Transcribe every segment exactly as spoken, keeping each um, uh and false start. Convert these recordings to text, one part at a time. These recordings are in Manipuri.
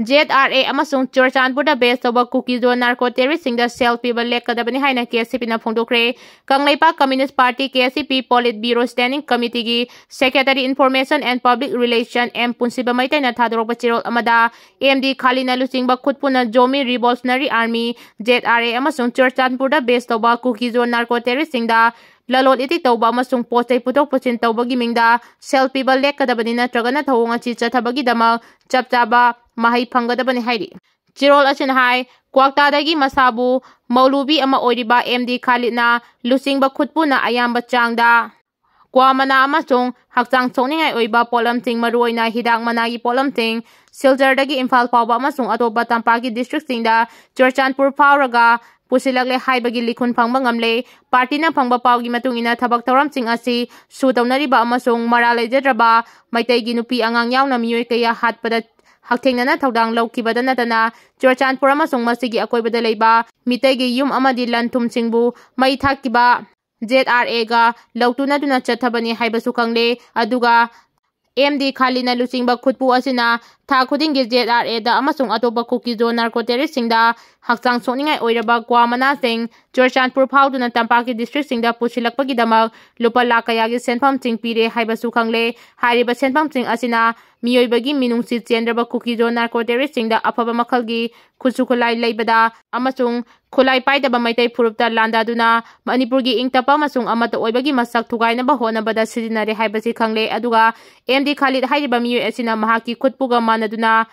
ꯖꯦꯗ ꯑꯥꯔ ꯑꯦ ꯑꯃꯁꯨꯡ ꯆꯨꯔꯆꯥꯟꯄꯨꯔꯗ ꯕꯦꯁ ꯇꯧꯕ ꯀꯨꯀꯤ-ꯖꯣ ꯅꯥꯔꯀꯣ ꯇꯦꯔꯣꯔꯤꯁꯁꯤꯡꯗ ꯁꯦꯜ ꯄꯤꯕ ꯂꯦꯞꯀꯗꯕꯅꯤ ꯍꯥꯏꯅ ꯀꯦ ꯑꯦꯁ ꯌꯨ ꯄꯤꯅ ꯐꯣꯡꯗꯣꯛꯈ꯭ꯔꯦ꯫ Kangleipak communist party, K S U P, politburo standing ꯀꯃꯤꯇꯤꯒꯤ secretary information and public relation M Punshiba ꯃꯩꯇꯩꯅ ꯊꯥꯗꯣꯔꯛꯄ ꯆꯦꯔꯣꯜ ꯑꯃꯗ, ꯑꯦꯝ ꯗꯤ ꯈꯥꯂꯤꯗꯅ ꯂꯨꯆꯤꯡꯕ ꯈꯨꯠꯄꯨꯅ Zomi revolutionary army, Z R A, ꯑꯃꯁꯨꯡ ꯆꯨꯔꯆꯥꯟꯄꯨꯔꯗ ꯕꯦꯁ ꯇꯧꯕ ꯀꯨꯀꯤ-ꯖꯣ ꯅꯥꯔꯀꯣ ꯇꯦꯔꯣꯔꯤꯁ꯭ꯠꯁꯤꯡꯗ ꯂꯂꯣꯟ ꯏꯇꯤꯛ ꯇꯧꯕ ꯑꯃꯁꯨꯡ ꯄꯣꯠ ꯆꯩ ꯄꯨꯊꯣꯛ ꯄꯨꯁꯤꯟ ꯇꯧꯕꯒꯤ ꯃꯤꯡꯗ ꯁꯦꯜ ꯄꯤꯕ ꯂꯦꯞꯀꯗꯕꯅꯤ, ꯅꯠꯇ꯭ꯔꯒꯅ ꯊꯧꯑꯣꯡ ꯑꯁꯤ ꯆꯠꯊꯕꯒꯤꯗꯃꯛ ꯆꯞ ꯆꯥꯕ ꯃꯍꯩ ꯐꯪꯒꯗꯕꯅꯤ ꯍꯥꯏꯔꯤ꯫ ꯆꯦꯔꯣꯜ ꯑꯁꯤꯅ ꯍꯥꯏ, ꯀ꯭ꯋꯥꯛꯇꯥꯗꯒꯤ ꯃꯁꯥꯕꯨ ꯃꯧꯂꯨꯕꯤ ꯑꯃ ꯑꯣꯏꯔꯤꯕ ꯑꯦꯝ ꯗꯤ ꯈꯥꯂꯤꯗꯅ ꯂꯨꯆꯤꯡꯕ ꯈꯨꯠꯄꯨꯅ ꯑꯌꯥꯝꯕ ꯆꯥꯡꯗ ꯀ꯭ꯋꯥ ꯃꯅꯥ ꯑꯃꯁꯨꯡ ꯍꯛꯆꯥꯡ ꯁꯣꯛꯅꯤꯡꯉꯥꯏ ꯑꯣꯏꯕ ꯄꯣꯠꯂꯝꯁꯤꯡ, ꯃꯔꯨꯑꯣꯏꯅ ꯍꯤꯗꯥꯛ ꯃꯅꯥꯒꯤ ꯄꯣꯠꯂꯝꯁꯤꯡ, ꯁꯤꯜꯆꯔꯗꯒꯤ ꯏꯝꯐꯥꯜ ꯐꯥꯎꯕ ꯑꯃꯁꯨꯡ ꯑꯇꯣꯞꯄ ꯇꯝꯄꯥꯛꯀꯤ ꯗꯤꯁꯇ꯭ꯔꯤꯛꯁꯤꯡꯗ ꯆꯨꯔꯆꯥꯟꯄꯨꯔ ꯐꯥꯎꯔꯒ ꯄꯨꯁꯤꯜꯂꯛꯂꯦ ꯍꯥꯏꯕꯒꯤ ꯂꯤꯈꯨꯟ ꯐꯪꯕ ꯉꯝꯂꯦ꯫ ꯄꯥꯔꯇꯤꯅ ꯐꯪꯕ ꯄꯥꯎꯒꯤ ꯃꯇꯨꯡ ꯏꯟꯅ, ꯊꯕꯛ ꯊꯧꯔꯝꯁꯤꯡ ꯑꯁꯤ ꯁꯨ ꯇꯧꯅꯔꯤꯕ ꯑꯃꯁꯨꯡ ꯃꯔꯥꯜ ꯂꯩꯖꯗ꯭ꯔꯕ ꯃꯩꯇꯩꯒꯤ ꯅꯨꯄꯤ ꯑꯉꯥꯡ ꯌꯥꯎꯅ ꯃꯤꯑꯣꯏ ꯀꯌꯥ ꯍꯥꯠꯄꯗ ꯍꯛꯊꯦꯡꯅꯅ ꯊꯧꯗꯥꯡ ꯂꯧꯈꯤꯕꯗ ꯅꯠꯇꯅ, ꯆꯨꯔꯆꯥꯟꯄꯨꯔ ꯑꯃꯁꯨꯡ ꯃꯁꯤꯒꯤ ꯑꯀꯣꯏꯕꯗ ꯂꯩꯕ ꯃꯤꯇꯩꯒꯤ ꯌꯨꯝ ꯑꯃꯗꯤ ꯂꯟ ꯊꯨꯝꯁꯤꯡꯕꯨ ꯃꯩ ꯊꯥꯛꯈꯤꯕ ꯖꯦꯗ ꯑꯥꯔ ꯑꯦꯒ ꯂꯧꯇꯨꯅꯗꯨꯅ ꯆꯠꯊꯕꯅꯤ ꯍꯥꯏꯕꯁꯨ ꯈꯪꯂꯦ꯫ ꯑꯗꯨꯒ ꯑꯦꯝ ꯗꯤ ꯈꯥꯂꯤꯗꯅ ꯂꯨꯆꯤꯡꯕ ꯈꯨꯠꯄꯨ ꯑꯁꯤꯅ ꯊꯥ ꯈꯨꯗꯤꯡꯒꯤ ꯖꯦꯗ ꯑꯥꯔ ꯑꯦꯗ ꯑꯃꯁꯨꯡ ꯑꯇꯣꯞꯄ ꯀꯨꯀꯤ-ꯖꯣ ꯅꯥꯔꯀꯣ ꯇꯦꯔꯣꯔꯤꯁ꯭ꯠꯁꯤꯡꯗ ꯍꯛꯆꯥꯡ ꯁꯣꯛꯅꯤꯡꯉꯥꯏ ꯑꯣꯏꯔꯕ ꯀ꯭ꯋꯥ ꯃꯅꯥꯁꯤꯡ ꯆꯨꯔꯆꯥꯟꯄꯨꯔ ꯐꯥꯎꯗꯨꯅ ꯇꯝꯄꯥꯛꯀꯤ ꯗꯤꯁꯇ꯭ꯔꯤꯛꯁꯤꯡꯗ ꯄꯨꯁꯤꯜꯂꯛꯄꯒꯤꯗꯃꯛ ꯂꯨꯄꯥ ꯂꯥꯈ ꯀꯌꯥꯒꯤ ꯁꯦꯟꯐꯝꯁꯤꯡ ꯄꯤꯔꯦ ꯍꯥꯏꯕꯁꯨ ꯈꯪꯂꯦ꯫ ꯍꯥꯏꯔꯤꯕ ꯁꯦꯟꯐꯝꯁꯤꯡ ꯑꯁꯤꯅ ꯃꯤꯑꯣꯏꯕꯒꯤ ꯃꯤꯅꯨꯡꯁꯤ ꯆꯦꯟꯗ꯭ꯔꯕ ꯀꯨꯀꯤ-ꯖꯣ ꯅꯥꯔꯀꯣ ꯇꯦꯔꯣꯔꯤꯁ꯭ꯠꯁꯤꯡꯗ ꯑꯐꯕ ꯃꯈꯜꯒꯤ ꯈꯨꯠꯁꯨ ꯈꯨꯠꯂꯥꯏ ꯂꯩꯕꯗ ꯑꯃꯁꯨꯡ ꯈꯨꯠꯂꯥꯏ ꯄꯥꯏꯗꯕ ꯃꯩꯇꯩ ꯐꯨꯔꯨꯞꯇ ꯂꯥꯟꯗꯥꯗꯨꯅ ꯃꯅꯤꯄꯨꯔꯒꯤ ꯏꯪ ꯇꯞꯄ ꯑꯃꯁꯨꯡ ꯑꯃꯠꯇ ꯑꯣꯏꯕꯒꯤ ꯃꯁꯛ ꯊꯨꯒꯥꯏꯅꯕ ꯍꯣꯠꯅꯕꯗ ꯁꯤꯖꯤꯟꯅꯔꯦ ꯍꯥꯏꯕꯁꯤ ꯈꯪꯂꯦ꯫ ꯑꯗꯨꯒ ꯑꯦꯝ ꯗꯤ ꯈꯥꯂꯤꯗ ꯍꯥꯏꯔꯤꯕ ꯃꯤꯑꯣꯏ ꯑꯁꯤꯅ ꯃꯍꯥꯛꯀꯤ ꯈꯨꯠꯄꯨꯒ ꯃꯥꯟꯅꯗꯨꯅ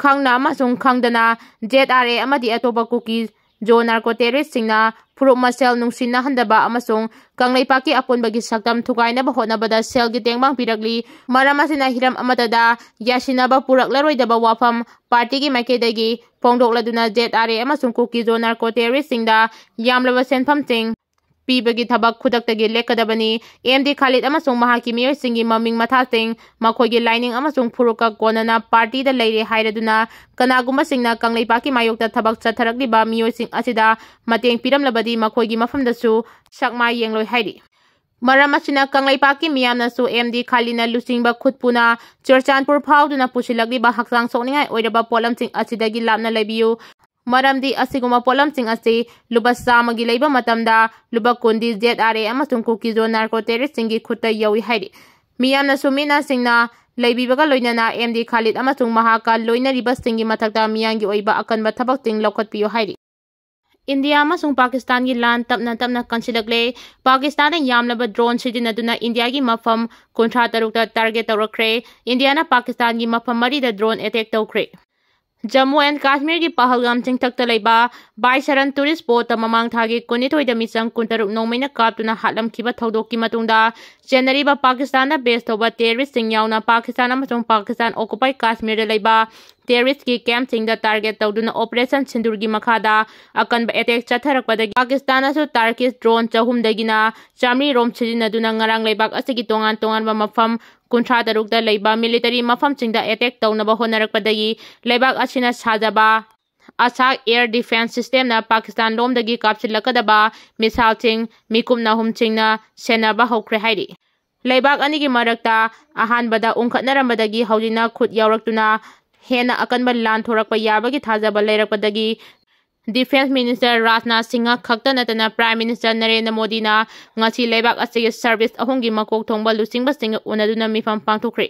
ꯈꯪꯅ ꯑꯃꯁꯨꯡ ꯈꯪꯗꯅ ꯖꯦꯗ ꯑꯥꯔ ꯑꯦ ꯑꯃꯗꯤ ꯑꯇꯣꯞꯄ ꯀꯨꯀꯤ-ꯖꯣ ꯅꯥꯔꯀꯣ ꯇꯦꯔꯣꯔꯤꯁ꯭ꯠꯁꯤꯡꯅ ꯐꯨꯔꯨꯞ ꯃꯁꯦꯜ ꯅꯨꯡꯁꯤꯅꯍꯟꯗꯕ ꯑꯃꯁꯨꯡ ꯀꯪꯂꯩꯄꯥꯛꯀꯤ ꯑꯄꯨꯟꯕꯒꯤ ꯁꯛꯇꯝ ꯊꯨꯒꯥꯏꯅꯕ ꯍꯣꯠꯅꯕꯗ ꯁꯦꯜꯒꯤ ꯇꯦꯡꯕꯥꯡ ꯄꯤꯔꯛꯂꯤ꯫ ꯃꯔꯝ ꯑꯁꯤꯅ ꯍꯤꯔꯝ ꯑꯃꯠꯇꯗ ꯌꯥꯁꯤꯟꯅꯕ ꯄꯨꯔꯛꯂꯔꯣꯏꯗꯕ ꯋꯥꯐꯝ ꯄꯥꯔꯇꯤꯒꯤ ꯃꯥꯏꯀꯩꯗꯒꯤ ꯐꯣꯡꯗꯣꯛꯂꯗꯨꯅ ꯖꯦꯗ ꯑꯥꯔ ꯑꯦ ꯑꯃꯁꯨꯡ ꯀꯨꯀꯤ-ꯖꯣ ꯅꯥꯔꯀꯣ ꯇꯦꯔꯣꯔꯤꯁ꯭ꯠꯁꯤꯡꯗ ꯌꯥꯝꯂꯕ ꯁꯦꯟꯐꯝꯁꯤꯡ ꯄꯤꯕꯒꯤ ꯊꯕꯛ ꯈꯨꯗꯛꯇꯒꯤ ꯂꯦꯞꯀꯗꯕꯅꯤ꯫ ꯑꯦꯝ ꯗꯤ ꯈꯥꯂꯤꯗ ꯑꯃꯁꯨꯡ ꯃꯍꯥꯛꯀꯤ ꯃꯤꯑꯣꯏꯁꯤꯡꯒꯤ ꯃꯃꯤꯡ ꯃꯊꯥꯁꯤꯡ, ꯃꯈꯣꯏꯒꯤ ꯂꯥꯏꯅꯤꯡ ꯑꯃꯁꯨꯡ ꯐꯨꯔꯨꯞꯀ ꯀꯣꯟꯅꯅ ꯄꯥꯔꯇꯤꯗ ꯂꯩꯔꯦ ꯍꯥꯏꯔꯗꯨꯅ ꯀꯅꯥꯒꯨꯝꯕꯁꯤꯡꯅ ꯀꯪꯂꯩꯄꯥꯛꯀꯤ ꯃꯥꯌꯣꯛꯇ ꯊꯕꯛ ꯆꯠꯊꯔꯛꯂꯤꯕ ꯃꯤꯑꯣꯏꯁꯤꯡ ꯑꯁꯤꯗ ꯃꯇꯦꯡ ꯄꯤꯔꯝꯂꯕꯗꯤ ꯃꯈꯣꯏꯒꯤ ꯃꯐꯝꯗꯁꯨ ꯁꯛ ꯃꯥꯏ ꯌꯦꯡꯂꯣꯏ ꯍꯥꯏꯔꯤ꯫ ꯃꯔꯝ ꯑꯁꯤꯅ ꯀꯪꯂꯩꯄꯥꯛꯀꯤ ꯃꯤꯌꯥꯝꯅꯁꯨ ꯑꯦꯝ ꯗꯤ ꯈꯥꯂꯤꯅ ꯂꯨꯆꯤꯡꯕ ꯈꯨꯠꯄꯨꯅ ꯆꯨꯔꯆꯥꯟꯄꯨꯔ ꯐꯥꯎꯗꯨꯅ ꯄꯨꯁꯤꯜꯂꯛꯂꯤꯕ ꯍꯛꯆꯥꯡ ꯁꯣꯛꯅꯤꯡꯉꯥꯏ ꯑꯣꯏꯔꯕ ꯄꯣꯠꯂꯝꯁꯤꯡ ꯑꯁꯤꯗꯒꯤ ꯂꯥꯞꯅ ꯂꯩꯕꯤꯌꯨ꯫ ꯃꯔꯝꯗꯤ ꯑꯁꯤꯒꯨꯝꯕ ꯄꯣꯠꯂꯝꯁꯤꯡ ꯑꯁꯤ ꯂꯨꯄꯥ ꯆꯥꯝꯃꯒꯤ ꯂꯩꯕ ꯃꯇꯝꯗ ꯂꯨꯄꯥ ꯀꯨꯟꯗꯤ ꯖꯦꯠ ꯑꯥꯔ ꯑꯦ ꯑꯃꯁꯨꯡ ꯀꯨꯀꯤꯖꯣ ꯅꯥꯔꯀꯣ ꯇꯦꯔꯣꯔꯤꯁꯁꯤꯡꯒꯤ ꯈꯨꯠꯇ ꯌꯧꯏ ꯍꯥꯏꯔꯤ꯫ ꯃꯤꯌꯥꯝꯅꯁꯨ ꯃꯤꯠ ꯅꯥ ꯁꯤꯡꯅ ꯂꯩꯕꯤꯕꯒ ꯂꯣꯏꯅꯅ ꯑꯦꯝ ꯗꯤ ꯈꯥꯂꯤꯗ ꯑꯃꯁꯨꯡ ꯃꯍꯥꯛꯀ ꯂꯣꯏꯅꯔꯤꯕꯁꯤꯡꯒꯤ ꯃꯊꯛꯇ ꯃꯤꯌꯥꯝꯒꯤ ꯑꯣꯏꯕ ꯑꯀꯟꯕ ꯊꯕꯛꯁꯤꯡ ꯂꯧꯈꯠꯄꯤꯌꯨ ꯍꯥꯏꯔꯤ꯫ ꯏꯟꯗꯤꯌꯥ ꯑꯃꯁꯨꯡ ꯄꯥꯀꯤꯁꯇꯥꯟꯒꯤ ꯂꯥꯟ ꯇꯞꯅ ꯇꯞꯅ ꯀꯟꯁꯤꯜꯂꯛꯂꯦ꯫ ꯄꯥꯀꯤꯁꯇꯥꯟꯅ ꯌꯥꯝꯂꯕ ꯗ꯭ꯔꯣꯟ ꯁꯤꯖꯤꯟꯅꯗꯨꯅ ꯏꯟꯗꯤꯌꯥꯒꯤ ꯃꯐꯝ ꯀꯨꯟꯊ꯭ꯔꯥ ꯇꯔꯨꯛꯇ ꯇꯥꯔꯒꯦꯠ ꯇꯧꯔꯛꯈ꯭ꯔꯦ꯫ ꯏꯟꯗꯤꯌꯥꯅ ꯄꯥꯀꯤꯁꯇꯥꯟꯒꯤ ꯃꯐꯝ ꯃꯔꯤꯗ ꯗ꯭ꯔꯣꯟ ꯑꯦꯇꯦꯛ ꯇꯧꯈ꯭ꯔꯦ꯫ ꯖꯝꯃꯨ ꯑꯦꯟ ꯀꯥꯁꯃꯤꯔꯒꯤ ꯄꯍꯜꯒꯥꯝ ꯆꯤꯡꯊꯛꯇ ꯂꯩꯕ ꯕꯥꯏꯁꯔꯟ ꯇꯨꯔꯤꯁ ꯁ꯭ꯄꯣꯠꯇ ꯃꯃꯥꯡ ꯊꯥꯒꯤ ꯀꯨꯟꯅꯤꯊꯣꯏꯗ ꯃꯤꯆꯝ ꯀꯨꯟꯇꯔꯨꯛ ꯅꯣꯡꯃꯩꯅ ꯀꯥꯞꯇꯨꯅ ꯍꯥꯠꯂꯝꯈꯤꯕ ꯊꯧꯗꯣꯛꯀꯤ ꯃꯇꯨꯡꯗ ꯆꯦꯟꯅꯔꯤꯕ ꯄꯥꯀꯤꯁꯇꯥꯟꯗ ꯕꯦꯁ ꯇꯧꯕ ꯇꯦꯔꯣꯔꯤꯁꯁꯤꯡ ꯌꯥꯎꯅ ꯄꯥꯀꯤꯁꯇꯥꯟ ꯑꯃꯁꯨꯡ ꯄꯥꯀꯤꯁꯇꯥꯟ ꯑꯣꯀꯨꯄꯥꯏ ꯀꯥꯁꯃꯤꯔꯗ ꯂꯩꯕ ꯇꯦꯔꯣꯔꯤꯁꯀꯤ ꯀꯦꯝꯞꯁꯤꯡꯗ ꯇꯥꯔꯒꯦꯠ ꯇꯧꯗꯨꯅ ꯑꯣꯄꯔꯦꯁꯟ ꯁꯤꯟꯗꯨꯔꯒꯤ ꯃꯈꯥꯗ ꯑꯀꯟꯕ ꯑꯦꯇꯦꯛ ꯆꯠꯊꯔꯛꯄꯗꯒꯤ ꯄꯥꯀꯤꯁꯇꯥꯟꯅꯁꯨ ꯇꯥꯔꯀꯤꯁ ꯗ꯭ꯔꯣꯟ ꯆꯍꯨꯝꯗꯒꯤꯅ ꯆꯥꯃꯔꯤ ꯔꯣꯝ ꯁꯤꯖꯤꯟꯅꯗꯨꯅ ꯉꯔꯥꯡ ꯂꯩꯕꯥꯛ ꯑꯁꯤꯒꯤ ꯇꯣꯉꯥꯟ ꯇꯣꯉꯥꯟꯕ ꯃꯐꯝ ꯀꯨꯟꯊ꯭ꯔꯥ ꯇꯔꯨꯛꯇ ꯂꯩꯕ ꯃꯤꯂꯤꯇꯔꯤ ꯃꯐꯝꯁꯤꯡꯗ ꯑꯦꯇꯦꯛ ꯇꯧꯅꯕ ꯍꯣꯠꯅꯔꯛꯄꯗꯒꯤ ꯂꯩꯕꯥꯛ ꯑꯁꯤꯅ ꯁꯥꯖꯕ ꯑꯁꯥꯛ ꯑꯦꯌꯔ ꯗꯤꯐꯦꯟꯁ ꯁꯤꯁꯇꯦꯝꯅ ꯄꯥꯀꯤꯁꯇꯥꯟ ꯂꯣꯝꯗꯒꯤ ꯀꯥꯞꯁꯤꯜꯂꯛꯀꯗꯕ ꯃꯤꯁꯥꯏꯜꯁꯤꯡ ꯃꯤꯀꯨꯞꯅ ꯑꯍꯨꯝꯁꯤꯡꯅ ꯁꯦꯟꯅꯕ ꯍꯧꯈ꯭ꯔꯦ ꯍꯥꯏꯔꯤ꯫ ꯂꯩꯕꯥꯛ ꯑꯅꯤꯒꯤ ꯃꯔꯛꯇ ꯑꯍꯥꯟꯕꯗ ꯎꯪꯈꯠꯅꯔꯝꯕꯗꯒꯤ ꯍꯧꯖꯤꯛꯅ ꯈꯨꯠ ꯌꯥꯎꯔꯛꯇꯨꯅ ꯍꯦꯟꯅ ꯑꯀꯟꯕ ꯂꯥꯟ ꯊꯣꯔꯛꯄ ꯌꯥꯕꯒꯤ ꯊꯥꯖꯕ ꯂꯩꯔꯛꯄꯗꯒꯤ ꯗꯤꯐꯦꯟꯁ ꯃꯤꯅꯤꯁꯇꯔ ꯔꯥꯖꯅꯥꯊ ꯁꯤꯡꯍ ꯈꯛꯇ ꯅꯠꯇꯅ ꯄ꯭ꯔꯥꯏꯝ ꯃꯤꯅꯤꯁꯇꯔ ꯅꯔꯦꯟꯗ꯭ꯔ ꯃꯣꯗꯤꯅ ꯉꯁꯤ ꯂꯩꯕꯥꯛ ꯑꯁꯤꯒꯤ ꯁꯔꯚꯤꯁ ꯑꯍꯨꯝꯒꯤ ꯃꯀꯣꯛ ꯊꯣꯡꯕ ꯂꯨꯆꯤꯡꯕꯁꯤꯡꯒ ꯎꯅꯗꯨꯅ ꯃꯤꯐꯝ ꯄꯥꯡꯊꯣꯛꯈ꯭ꯔꯦ꯫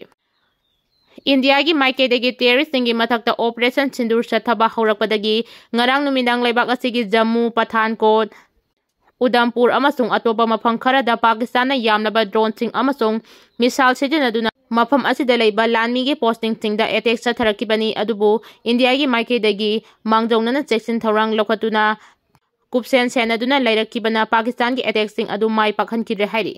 ꯏꯟꯗꯤꯌꯥꯒꯤ ꯃꯥꯏꯀꯩꯗꯒꯤ ꯇꯦꯔꯣꯔꯤꯁꯁꯤꯡꯒꯤ ꯃꯊꯛꯇ ꯑꯣꯄꯔꯦꯁꯟ ꯁꯤꯟꯗꯨꯔ ꯆꯠꯊꯕ ꯍꯧꯔꯛꯄꯗꯒꯤ ꯉꯔꯥꯡ ꯅꯨꯃꯤꯗꯥꯡ ꯂꯩꯕꯥꯛ ꯑꯁꯤꯒꯤ ꯖꯝꯃꯨ, ꯄꯊꯥꯟꯀꯣꯠ, ꯎꯗꯝꯄꯨꯔ ꯑꯃꯁꯨꯡ ꯑꯇꯣꯞꯄ ꯃꯐꯝ ꯈꯔꯗ ꯄꯥꯀꯤꯁꯇꯥꯟꯅ ꯌꯥꯝꯂꯕ ꯗ꯭ꯔꯣꯟꯁꯤꯡ ꯑꯃꯁꯨꯡ ꯃꯤꯁꯥꯏꯜ ꯁꯤꯖꯤꯟꯅꯗꯨꯅ ꯃꯐꯝ ꯑꯁꯤꯗ ꯂꯩꯕ ꯂꯥꯟꯃꯤꯒꯤ ꯄꯣꯁꯇꯤꯡꯁꯤꯡꯗ ꯑꯦꯇꯦꯛ ꯆꯠꯊꯔꯛꯈꯤꯕꯅꯤ꯫ ꯑꯗꯨꯕꯨ ꯏꯟꯗꯤꯌꯥꯒꯤ ꯃꯥꯏꯀꯩꯗꯒꯤ ꯃꯥꯡꯖꯧꯅꯅ ꯆꯦꯛꯁꯤꯟ ꯊꯧꯔꯥꯡ ꯂꯧꯈꯠꯇꯨꯅ ꯀꯨꯞꯁꯦꯟ ꯁꯦꯟꯅꯗꯨꯅ ꯂꯩꯔꯛꯈꯤꯕꯅ ꯄꯥꯀꯤꯁꯇꯥꯟꯒꯤ ꯑꯦꯇꯦꯛꯁꯤꯡ ꯑꯗꯨ ꯃꯥꯏ ꯄꯥꯛꯍꯟꯈꯤꯗ꯭ꯔꯦ ꯍꯥꯏꯔꯤ꯫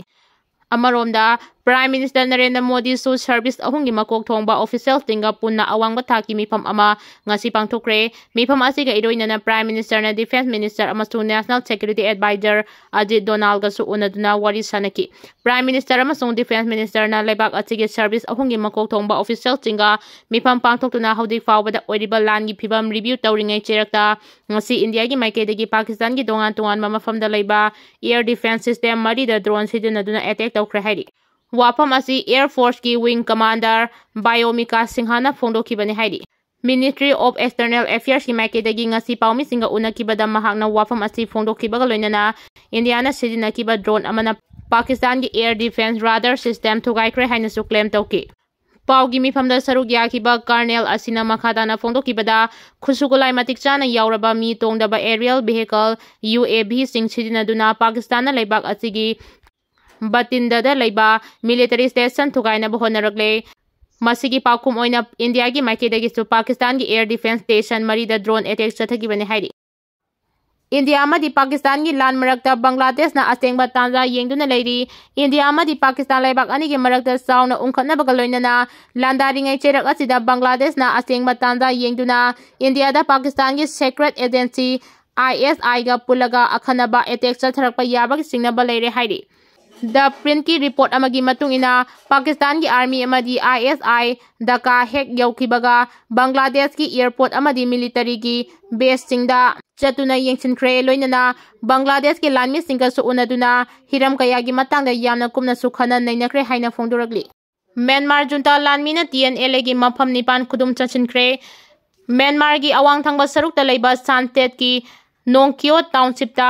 ꯑꯃꯔꯣꯝꯗ Prime Minister Narendra Modi ꯁꯨ service ꯑꯍꯨꯝꯒꯤ ꯃꯀꯣꯛ ꯊꯣꯡꯕ officialꯁꯤꯡꯒ ꯄꯨꯟꯅ ꯑꯋꯥꯡꯕ ꯊꯥꯛꯀꯤ ꯃꯤꯐꯝ ꯑꯃ ꯉꯁꯤ ꯄꯥꯡꯊꯣꯛꯈ꯭ꯔꯦ꯫ ꯃꯤꯐꯝ ꯑꯁꯤꯒ ꯏꯔꯣꯏꯅꯅ Prime Ministerꯅ Defence Minister ꯑꯃꯁꯨꯡ National Security Advisor Ajit Dhovalꯒꯁꯨ ꯎꯅꯗꯨꯅ ꯋꯥꯔꯤ ꯁꯥꯅꯈꯤ꯫ Prime Minister ꯑꯃꯁꯨꯡ Defence Ministerꯅ ꯂꯩꯕꯥꯛ ꯑꯁꯤꯒꯤ service ꯑꯍꯨꯝꯒꯤ ꯃꯀꯣꯛ ꯊꯣꯡꯕ officialꯁꯤꯡꯒ ꯃꯤꯐꯝ ꯄꯥꯡꯊꯣꯛꯇꯨꯅ ꯍꯧꯖꯤꯛ ꯐꯥꯎꯕꯗ ꯑꯣꯏꯔꯤꯕ ꯂꯥꯟꯒꯤ ꯐꯤꯕꯝ review ꯇꯧꯔꯤꯉꯩ ꯆꯩꯔꯛꯇ ꯉꯁꯤ ꯏꯟꯗꯤꯌꯥꯒꯤ ꯃꯥꯏꯀꯩꯗꯒꯤ ꯄꯥꯀꯤꯁꯇꯥꯟꯒꯤ ꯇꯣꯉꯥꯟ ꯇꯣꯉꯥꯟꯕ ꯃꯐꯝꯗ ꯂꯩꯕ air defence system ꯃꯔꯤꯗ drone ꯁꯤꯖꯤꯟꯅꯗꯨꯅ attack ꯇꯧꯈ꯭ꯔꯦ ꯍꯥꯏꯔꯤ꯫ ꯋꯥꯐꯝ ꯑꯁꯤ Air Forceꯀꯤ Wing Commander ꯕꯥꯌꯣꯃꯤꯀꯥ ꯁꯤꯡꯍꯅ ꯐꯣꯡꯗꯣꯛꯈꯤꯕꯅꯤ ꯍꯥꯏꯔꯤ꯫ Ministry of External Affairsꯀꯤ ꯃꯥꯏꯀꯩꯗꯒꯤ ꯉꯁꯤ ꯄꯥꯎꯃꯤꯁꯤꯡꯒ ꯎꯅꯈꯤꯕꯗ ꯃꯍꯥꯛꯅ ꯋꯥꯐꯝ ꯑꯁꯤ ꯐꯣꯡꯗꯣꯛꯈꯤꯕꯒ ꯂꯣꯏꯅꯅ ꯏꯟꯗꯤꯌꯥꯅ ꯁꯤꯖꯤꯟꯅꯈꯤꯕ drone ꯑꯃꯅ ꯄꯥꯀꯤꯁꯇꯥꯟꯒꯤ air defence radar system ꯊꯨꯒꯥꯏꯈ꯭ꯔꯦ ꯍꯥꯏꯅꯁꯨ claim ꯇꯧꯈꯤ꯫ ꯄꯥꯎꯒꯤ ꯃꯤꯐꯝꯗ ꯁꯔꯨꯛ ꯌꯥꯈꯤꯕ colonel ꯑꯁꯤꯅ ꯃꯈꯥ ꯇꯥꯅ ꯐꯣꯡꯗꯣꯛꯈꯤꯕꯗ, ꯈꯨꯠꯁꯨ ꯈꯨꯠꯂꯥꯏ ꯃꯇꯤꯛ ꯆꯥꯅ ꯌꯥꯎꯔꯕ ꯃꯤ ꯇꯣꯡꯗꯕ aerial vehicle, UAVꯁꯤꯡ ꯁꯤꯖꯤꯟꯅꯗꯨꯅ ꯄꯥꯀꯤꯁꯇꯥꯟꯅ ꯂꯩꯕꯥꯛ ꯑꯁꯤꯒꯤ ꯕꯇꯤꯟꯗꯗ ꯂꯩꯕ military station ꯊꯨꯒꯥꯏꯅꯕ ꯍꯣꯠꯅꯔꯛꯂꯦ꯫ ꯃꯁꯤꯒꯤ ꯄꯥꯎꯈꯨꯝ ꯑꯣꯏꯅ ꯏꯟꯗꯤꯌꯥꯒꯤ ꯃꯥꯏꯀꯩꯗꯒꯤꯁꯨ ꯄꯥꯀꯤꯁꯇꯥꯟꯒꯤ air defence station ꯃꯔꯤꯗ drone attack ꯆꯠꯊꯈꯤꯕꯅꯤ ꯍꯥꯏꯔꯤ꯫ ꯏꯟꯗꯤꯌꯥ ꯑꯃꯗꯤ ꯄꯥꯀꯤꯁꯇꯥꯟꯒꯤ ꯂꯥꯟ ꯃꯔꯛꯇ ꯕꯪꯒ꯭ꯂꯥꯗꯦꯁꯅ ꯑꯁꯦꯡꯕ ꯇꯥꯟꯖꯥ ꯌꯦꯡꯗꯨꯅ ꯂꯩꯔꯤ꯫ ꯏꯟꯗꯤꯌꯥ ꯑꯃꯗꯤ ꯄꯥꯀꯤꯁꯇꯥꯟ ꯂꯩꯕꯥꯛ ꯑꯅꯤꯒꯤ ꯃꯔꯛꯇ ꯆꯥꯎꯅ ꯎꯪꯈꯠꯅꯕꯒ ꯂꯣꯏꯅꯅ ꯂꯥꯟꯗꯥꯔꯤꯉꯩ ꯆꯩꯔꯛ ꯑꯁꯤꯗ ꯕꯪꯒ꯭ꯂꯥꯗꯦꯁꯅ ꯑꯁꯦꯡꯕ ꯇꯥꯟꯖꯥ ꯌꯦꯡꯗꯨꯅ ꯏꯟꯗꯤꯌꯥꯗ ꯄꯥꯀꯤꯁꯇꯥꯟꯒꯤ secret agency ISIꯒ ꯄꯨꯜꯂꯒ ꯑꯈꯟꯅꯕ attack ꯆꯠꯊꯔꯛꯄ ꯌꯥꯕꯒꯤ ꯆꯤꯡꯅꯕ ꯂꯩꯔꯦ ꯍꯥꯏꯔꯤ꯫ The Printꯀꯤ report ꯑꯃꯒꯤ ꯃꯇꯨꯡ ꯏꯟꯅ, ꯄꯥꯀꯤꯁꯇꯥꯟꯒꯤ army ꯑꯃꯗꯤ ISI ꯙꯥꯀꯥ ꯍꯦꯛ ꯌꯧꯈꯤꯕꯒ ꯕꯪꯒ꯭ꯂꯥꯗꯦꯁꯀꯤ airport ꯑꯃꯗꯤ militaryꯒꯤ baseꯁꯤꯡꯗ ꯆꯠꯇꯨꯅ ꯌꯦꯡꯁꯤꯟꯈ꯭ꯔꯦ, ꯂꯣꯏꯅꯅ ꯕꯪꯒ꯭ꯂꯥꯗꯦꯁꯀꯤ ꯂꯥꯟꯃꯤꯁꯤꯡꯒꯁꯨ ꯎꯅꯗꯨꯅ ꯍꯤꯔꯝ ꯀꯌꯥꯒꯤ ꯃꯇꯥꯡꯗ ꯌꯥꯝꯅ ꯀꯨꯞꯅꯁꯨ ꯈꯟꯅ ꯅꯩꯅꯈ꯭ꯔꯦ ꯍꯥꯏꯅ ꯐꯣꯡꯗꯣꯔꯛꯂꯤ꯫ ꯃ꯭ꯌꯥꯟꯃꯥꯔ junta ꯂꯥꯟꯃꯤꯅ TNLAꯒꯤ ꯃꯐꯝ ꯅꯤꯄꯥꯟ ꯈꯨꯗꯨꯝ ꯆꯟꯁꯤꯟꯈ꯭ꯔꯦ꯫ ꯃ꯭ꯌꯥꯟꯃꯥꯔꯒꯤ ꯑꯋꯥꯡ ꯊꯪꯕ ꯁꯔꯨꯛꯇ ꯂꯩꯕ ꯁꯥꯟꯇꯦꯠꯀꯤ ꯅꯣꯡꯀꯤꯌꯣ townshipꯇ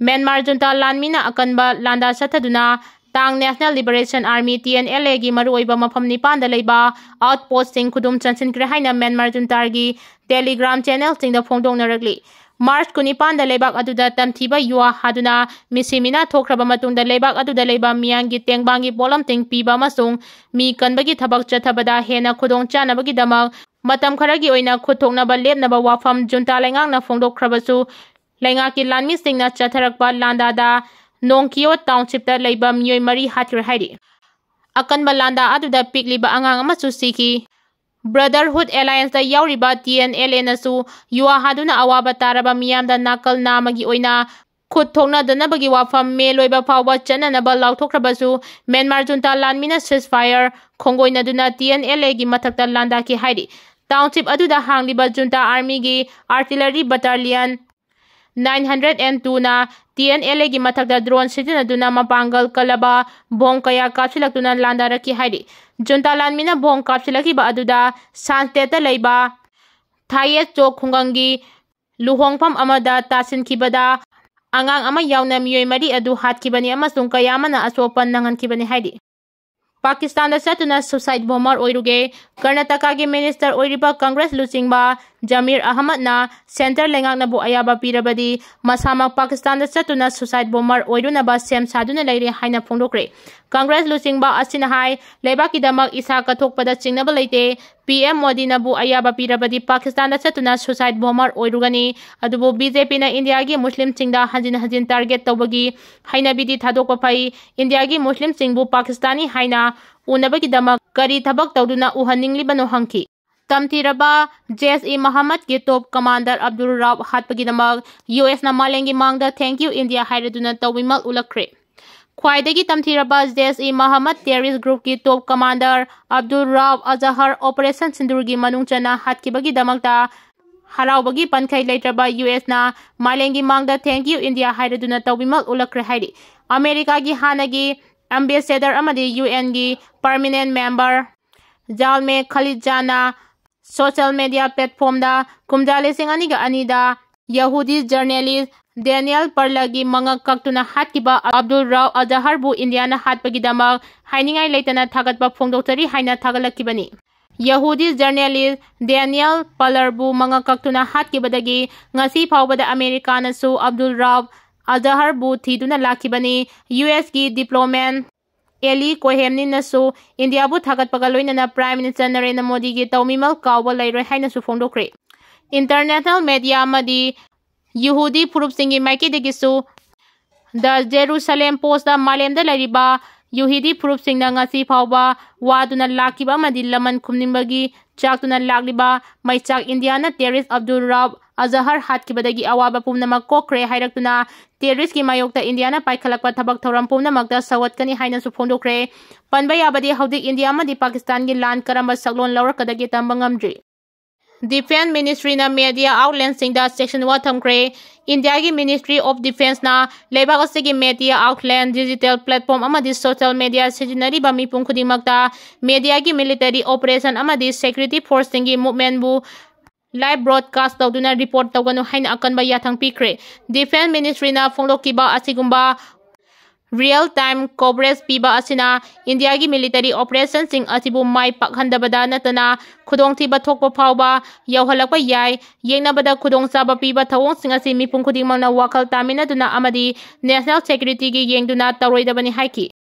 ꯃ꯭ꯌꯥꯟꯃꯥꯔ junta ꯂꯥꯟꯃꯤꯅ ꯑꯀꯟꯕ ꯂꯥꯟꯗꯥ ꯆꯠꯊꯗꯨꯅ ꯇꯥꯡ National Liberation Army, TNLAꯒꯤ ꯃꯔꯨꯑꯣꯏꯕ ꯃꯐꯝ ꯅꯤꯄꯥꯟꯗ ꯂꯩꯕ outpostꯁꯤꯡ ꯈꯨꯗꯨꯝ ꯆꯟꯁꯤꯟꯈ꯭ꯔꯦ ꯍꯥꯏꯅ ꯃ꯭ꯌꯥꯟꯃꯥꯔ juntaꯒꯤ Telegram channelꯁꯤꯡꯗ ꯐꯣꯡꯗꯣꯛꯅꯔꯛꯂꯤ꯫ ꯃꯥꯔꯆ ꯀꯨꯟꯅꯤꯄꯥꯟꯗ ꯂꯩꯕꯥꯛ ꯑꯗꯨꯗ ꯇꯝꯊꯤꯕ ꯌꯨꯍꯥ ꯍꯥꯗꯨꯅ ꯃꯤꯁꯤ ꯃꯤꯅꯥ ꯊꯣꯛꯈ꯭ꯔꯕ ꯃꯇꯨꯡꯗ ꯂꯩꯕꯥꯛ ꯑꯗꯨꯗ ꯂꯩꯕ ꯃꯤꯌꯥꯝꯒꯤ ꯇꯦꯡꯕꯥꯡꯒꯤ ꯄꯣꯠꯂꯝꯁꯤꯡ ꯄꯤꯕ ꯑꯃꯁꯨꯡ ꯃꯤ ꯀꯟꯕꯒꯤ ꯊꯕꯛ ꯆꯠꯊꯕꯗ ꯍꯦꯟꯅ ꯈꯨꯗꯣꯡꯆꯥꯅꯕꯒꯤꯗꯃꯛ ꯃꯇꯝ ꯈꯔꯒꯤ ꯑꯣꯏꯅ ꯈꯨꯠ ꯊꯣꯛꯅꯕ ꯂꯦꯞꯅꯕ ꯋꯥꯐꯝ junta ꯂꯩꯉꯥꯛꯅ ꯐꯣꯡꯗꯣꯛꯈ꯭ꯔꯕꯁꯨ, ꯂꯩꯉꯥꯛꯀꯤ ꯂꯥꯟꯃꯤꯁꯤꯡꯅ ꯆꯠꯊꯔꯛꯄ ꯂꯥꯟꯗꯥꯗ ꯅꯣꯡꯀꯤꯌꯣ townshipꯇ ꯂꯩꯕ ꯃꯤꯑꯣꯏ ꯃꯔꯤ ꯍꯥꯠꯈ꯭ꯔꯦ ꯍꯥꯏꯔꯤ꯫ ꯑꯀꯟꯕ ꯂꯥꯟꯗꯥ ꯑꯗꯨꯗ ꯄꯤꯛꯂꯤꯕ ꯑꯉꯥꯡ ꯑꯃꯁꯨ ꯁꯤꯈꯤ꯫ Brotherhood Allianceꯇ ꯌꯥꯎꯔꯤꯕ ꯇꯤ ꯑꯦꯟ ꯑꯦꯜ ꯑꯦꯅꯁꯨ ꯌꯨ ꯑꯥꯔ ꯍꯥꯗꯨꯅ ꯑꯋꯥꯕ ꯇꯥꯔꯕ ꯃꯤꯌꯥꯝꯗ ꯅꯥꯀꯜ ꯅꯥꯝꯃꯒꯤ ꯑꯣꯏꯅ ꯈꯨꯠ ꯊꯣꯛꯅꯗꯅꯕꯒꯤ ꯋꯥꯐꯝ ꯃꯦ ꯂꯣꯏꯕ ꯐꯥꯎꯕ ꯆꯠꯅꯅꯕ ꯂꯥꯎꯊꯣꯛꯈ꯭ꯔꯕꯁꯨ, ꯃ꯭ꯌꯥꯟꯃꯥꯔ ꯖꯨꯟꯇꯥ ꯂꯥꯟꯃꯤꯅ ceasefire ꯈꯣꯡꯒꯣꯏꯅꯗꯨꯅ ꯇꯤ ꯑꯦꯟ ꯑꯦꯜ ꯑꯦꯒꯤ ꯃꯊꯛꯇ ꯂꯥꯟꯗꯥꯈꯤ ꯍꯥꯏꯔꯤ꯫ Township ꯑꯗꯨꯗ ꯍꯥꯡꯂꯤꯕ ꯖꯨꯟꯇꯥ ꯑꯥꯔꯃꯤꯒꯤ artillery battalion nine hundred and twoꯅ ꯇꯤ ꯑꯦꯟ ꯑꯦꯜ ꯑꯦꯒꯤ ꯃꯊꯛꯇ drone ꯁꯤꯖꯤꯟꯅꯗꯨꯅ ꯃꯄꯥꯡꯒꯜ ꯀꯜꯂꯕ bomb ꯀꯌꯥ ꯀꯥꯞꯁꯤꯜꯂꯛꯇꯨꯅ ꯂꯥꯟꯗꯥꯔꯛꯈꯤ ꯍꯥꯏꯔꯤ꯫ ꯖꯨꯟꯇꯥ ꯂꯥꯟꯃꯤꯅ bomb ꯀꯥꯞꯁꯤꯜꯂꯛꯈꯤꯕ ꯑꯗꯨꯗ ꯁꯥꯟꯁꯇꯦꯠꯇ ꯂꯩꯕ ꯊꯥꯏꯌꯦꯠ ꯆꯣꯛ ꯈꯨꯡꯒꯪꯒꯤ ꯂꯨꯍꯣꯡꯐꯝ ꯑꯃꯗ ꯇꯥꯁꯤꯟꯈꯤꯕꯗ ꯑꯉꯥꯡ ꯑꯃ ꯌꯥꯎꯅ ꯃꯤꯑꯣꯏ ꯃꯔꯤ ꯑꯗꯨ ꯍꯥꯠꯈꯤꯕꯅꯤ ꯑꯃꯁꯨꯡ ꯀꯌꯥ ꯑꯃꯅ ꯑꯁꯣꯛ ꯑꯄꯟ ꯅꯪꯍꯟꯈꯤꯕꯅꯤ ꯍꯥꯏꯔꯤ꯫ ꯄꯥꯀꯤꯁꯇꯥꯟꯗ ꯆꯠꯇꯨꯅ suicide bomber ꯑꯣꯏꯔꯨꯒꯦ꯫ ꯀꯔꯅꯥꯇꯀꯥꯒꯤ minister ꯑꯣꯏꯔꯤꯕ Congress ꯂꯨꯆꯤꯡꯕ ꯖꯃꯤꯔ ꯑꯍꯃꯗꯅ centre ꯂꯩꯉꯥꯛꯅꯕꯨ ꯑꯌꯥꯕ ꯄꯤꯔꯕꯗꯤ ꯃꯁꯥꯃꯛ ꯄꯥꯀꯤꯁꯇꯥꯟꯗ ꯆꯠꯇꯨꯅ suicide bomber ꯑꯣꯏꯔꯨꯅꯕ ꯁꯦꯝ ꯁꯥꯗꯨꯅ ꯂꯩꯔꯦ ꯍꯥꯏꯅ ꯐꯣꯡꯗꯣꯛꯈ꯭ꯔꯦ꯫ Congress ꯂꯨꯆꯤꯡꯕ ꯑꯁꯤꯅ ꯍꯥꯏ, ꯂꯩꯕꯥꯛꯀꯤꯗꯃꯛ ꯏꯁꯥ ꯀꯠꯊꯣꯛꯄꯗ ꯆꯤꯡꯅꯕ ꯂꯩꯇꯦ꯫ ꯄꯤ ꯑꯦꯝ ꯃꯣꯗꯤꯅꯕꯨ ꯑꯌꯥꯕ ꯄꯤꯔꯕꯗꯤ ꯄꯥꯀꯤꯁꯇꯥꯟꯗ ꯆꯠꯇꯨꯅ suicide bomber ꯑꯣꯏꯔꯨꯒꯅꯤ꯫ ꯑꯗꯨꯕꯨ ꯕꯤ ꯖꯦ ꯄꯤꯅ ꯏꯟꯗꯤꯌꯥꯒꯤ ꯃꯨꯁꯂꯤꯝꯁꯤꯡꯗ ꯍꯟꯖꯤꯟ ꯍꯟꯖꯤꯟ target ꯇꯧꯕꯒꯤ ꯍꯩꯅꯕꯤꯗꯤ ꯊꯥꯗꯣꯛꯄ ꯐꯩ꯫ ꯏꯟꯗꯤꯌꯥꯒꯤ ꯃꯨꯁꯂꯤꯝꯁꯤꯡꯕꯨ ꯄꯥꯀꯤꯁꯇꯥꯅꯤ ꯍꯥꯏꯅ ꯎꯅꯕꯒꯤꯗꯃꯛ ꯀꯔꯤ ꯊꯕꯛ ꯇꯧꯗꯨꯅ ꯎꯍꯟꯅꯤꯡꯂꯤꯕꯅꯣ ꯍꯪꯈꯤ꯫ ꯇꯝꯊꯤꯔꯕ ꯖꯩꯁ-ꯏ-ꯃꯍꯝꯃꯗꯀꯤ top commander ꯑꯕꯗꯨꯜ ꯔꯥꯎꯐ ꯍꯥꯠꯄꯒꯤꯗꯃꯛ ꯌꯨ ꯑꯦꯁꯅ ꯃꯥꯂꯦꯝꯒꯤ ꯃꯥꯡꯗ "Thank you, India" ꯍꯥꯏꯔꯗꯨꯅ ꯇꯧꯕꯤꯃꯜ ꯎꯠꯂꯛꯈ꯭ꯔꯦ꯫ ꯈ꯭ꯋꯥꯏꯗꯒꯤ ꯇꯝꯊꯤꯔꯕ ꯖꯩꯁ-ꯏ-ꯃꯍꯝꯃꯗ terrorist groupꯀꯤ top commander Abdul ꯔꯥꯎꯐ ꯑꯖꯍꯔ Operation Sindoorꯒꯤ ꯃꯅꯨꯡ ꯆꯟꯅ ꯍꯥꯠꯈꯤꯕꯒꯤꯗꯃꯛꯇ ꯍꯔꯥꯎꯕꯒꯤ ꯄꯟꯈꯩ ꯂꯩꯇ꯭ꯔꯕ ꯌꯨ ꯑꯦꯁꯅ ꯃꯥꯂꯦꯝꯒꯤ ꯃꯥꯡꯗ "Thank you, India" ꯍꯥꯏꯔꯗꯨꯅ ꯇꯧꯕꯤꯃꯜ ꯎꯠꯂꯛꯈ꯭ꯔꯦ ꯍꯥꯏꯔꯤ꯫ ꯑꯃꯦꯔꯤꯀꯥꯒꯤ ꯍꯥꯟꯅꯒꯤ ambassador ꯑꯃꯗꯤ ꯌꯨ ꯑꯦꯟꯒꯤ permanent member ꯖꯥꯜꯃꯦ ꯈꯂꯤꯖꯥꯅ social media platformꯗ ꯀꯨꯝꯖꯥ ꯂꯤꯁꯤꯡ ꯑꯅꯤꯒ ꯑꯅꯤꯗ ꯌꯍꯨꯗꯤ journalist ꯗꯦꯅꯤꯌꯦꯜ ꯄꯔꯂꯒꯤ ꯃꯉꯛ ꯀꯛꯇꯨꯅ ꯍꯥꯠꯈꯤꯕ ꯑꯕꯗꯨꯜ ꯔꯥꯎꯐ ꯑꯖꯍꯔꯕꯨ ꯏꯟꯗꯤꯌꯥꯅ ꯍꯥꯠꯄꯒꯤꯗꯃꯛ ꯍꯥꯏꯅꯤꯡꯉꯥꯏ ꯂꯩꯇꯅ ꯊꯥꯒꯠꯄ ꯐꯣꯡꯗꯣꯛꯆꯔꯤ ꯍꯥꯏꯅ ꯊꯥꯒꯠꯂꯛꯈꯤꯕꯅꯤ꯫ ꯌꯍꯨꯗꯤ journalist ꯗꯦꯅꯤꯌꯦꯜ ꯄꯔꯂꯕꯨ ꯃꯉꯛ ꯀꯛꯇꯨꯅ ꯍꯥꯠꯈꯤꯕꯗꯒꯤ ꯉꯁꯤ ꯐꯥꯎꯕꯗ ꯑꯃꯦꯔꯤꯀꯥꯅꯁꯨ ꯑꯕꯗꯨꯜ ꯔꯥꯎꯐ ꯑꯖꯍꯔꯕꯨ ꯊꯤꯗꯨꯅ ꯂꯥꯛꯈꯤꯕꯅꯤ꯫ ꯌꯨ ꯑꯦꯁꯀꯤ diplomat ꯑꯦꯂꯤ ꯀꯣꯍꯦꯝꯅꯤꯅꯁꯨ ꯏꯟꯗꯤꯌꯥꯕꯨ ꯊꯥꯒꯠꯄꯒ ꯂꯣꯏꯅꯅ Prime Minister ꯅꯔꯦꯟꯗ꯭ꯔ ꯃꯣꯗꯤꯒꯤ ꯇꯧꯃꯤꯃꯜ ꯀꯥꯎꯕ ꯂꯩꯔꯣꯏ ꯍꯥꯏꯅꯁꯨ ꯐꯣꯡꯗꯣꯛꯈ꯭ꯔꯦ꯫ International media ꯑꯃꯗꯤ ꯌꯍꯨꯗꯤ ꯐꯨꯔꯨꯞꯁꯤꯡꯒꯤ ꯃꯥꯏꯀꯩꯗꯒꯤꯁꯨ The Jerusalem Postꯇ ꯃꯥꯂꯦꯝꯗ ꯂꯩꯔꯤꯕ ꯌꯨꯍꯤꯗꯤ ꯐꯨꯔꯨꯞꯁꯤꯡꯅ ꯉꯁꯤ ꯐꯥꯎꯕ ꯋꯥꯗꯨꯅ ꯂꯥꯛꯈꯤꯕ ꯑꯃꯗꯤ ꯂꯃꯟ ꯈꯨꯝꯅꯤꯡꯕꯒꯤ ꯆꯥꯛꯇꯨꯅ ꯂꯥꯛꯂꯤꯕ ꯃꯩꯆꯥꯛ ꯏꯟꯗꯤꯌꯥꯅ terrorist ꯑꯕꯗꯨꯜ ꯔꯥꯎꯐ ꯑꯖꯍꯔ ꯍꯥꯠꯈꯤꯕꯗꯒꯤ ꯑꯋꯥꯕ ꯄꯨꯝꯅꯃꯛ ꯀꯣꯛꯈ꯭ꯔꯦ ꯍꯥꯏꯔꯛꯇꯨꯅ terroristꯀꯤ ꯃꯥꯌꯣꯛꯇ ꯏꯟꯗꯤꯌꯥꯅ ꯄꯥꯏꯈꯠꯂꯛꯄ ꯊꯕꯛ ꯊꯧꯔꯝ ꯄꯨꯝꯅꯃꯛꯇ ꯁꯧꯒꯠꯀꯅꯤ ꯍꯥꯏꯅꯁꯨ ꯐꯣꯡꯗꯣꯛꯈ꯭ꯔꯦ꯫ ꯄꯟꯕ ꯌꯥꯕꯗꯤ ꯍꯧꯖꯤꯛ ꯏꯟꯗꯤꯌꯥ ꯑꯃꯗꯤ ꯄꯥꯀꯤꯁꯇꯥꯟꯒꯤ ꯂꯥꯟ ꯀꯔꯝꯕ ꯁꯛꯂꯣꯟ ꯂꯧꯔꯛꯀꯗꯒꯦ ꯇꯝꯕ ꯉꯝꯗ꯭ꯔꯤ꯫ Defence Ministryꯅ media outletꯁꯤꯡꯗ ꯆꯦꯛꯁꯤꯟꯋꯥ ꯊꯝꯈ꯭ꯔꯦ꯫ ꯏꯟꯗꯤꯌꯥꯒꯤ Ministry of Defenceꯅ ꯂꯩꯕꯥꯛ ꯑꯁꯤꯒꯤ media outlet, digital platform ꯑꯃꯗꯤ social media ꯁꯤꯖꯤꯟꯅꯔꯤꯕ ꯃꯤꯄꯨꯝ ꯈꯨꯗꯤꯡꯃꯛꯇ mediaꯒꯤ military operation ꯑꯃꯗꯤ security forceꯁꯤꯡꯒꯤ movementꯕꯨ live broadcast ꯇꯧꯗꯨꯅ report ꯇꯧꯒꯅꯨ ꯍꯥꯏꯅ ꯑꯀꯟꯕ ꯌꯥꯊꯪ ꯄꯤꯈ꯭ꯔꯦ꯫ Defence Ministryꯅ ꯐꯣꯡꯗꯣꯛꯈꯤꯕ ꯑꯁꯤꯒꯨꯝꯕ real time coverage ꯄꯤꯕ ꯑꯁꯤꯅ ꯏꯟꯗꯤꯌꯥꯒꯤ military operationꯁꯤꯡ ꯑꯁꯤꯕꯨ ꯃꯥꯏ ꯄꯥꯛꯍꯟꯗꯕꯗ ꯅꯠꯇꯅ ꯈꯨꯗꯣꯡꯊꯤꯕ ꯊꯣꯛꯄ ꯐꯥꯎꯕ ꯌꯧꯍꯜꯂꯛꯄ ꯌꯥꯏ꯫ ꯌꯦꯡꯅꯕꯗ ꯈꯨꯗꯣꯡꯆꯥꯕ ꯄꯤꯕ ꯊꯧꯑꯣꯡꯁꯤꯡ ꯑꯁꯤ ꯃꯤꯄꯨꯝ ꯈꯨꯗꯤꯡꯃꯛꯅ ꯋꯥꯈꯜ ꯇꯥꯃꯤꯟꯅꯗꯨꯅ ꯑꯃꯗꯤ national securityꯒꯤ ꯌꯦꯡꯗꯨꯅ ꯇꯧꯔꯣꯏꯗꯕꯅꯤ ꯍꯥꯏꯈꯤ꯫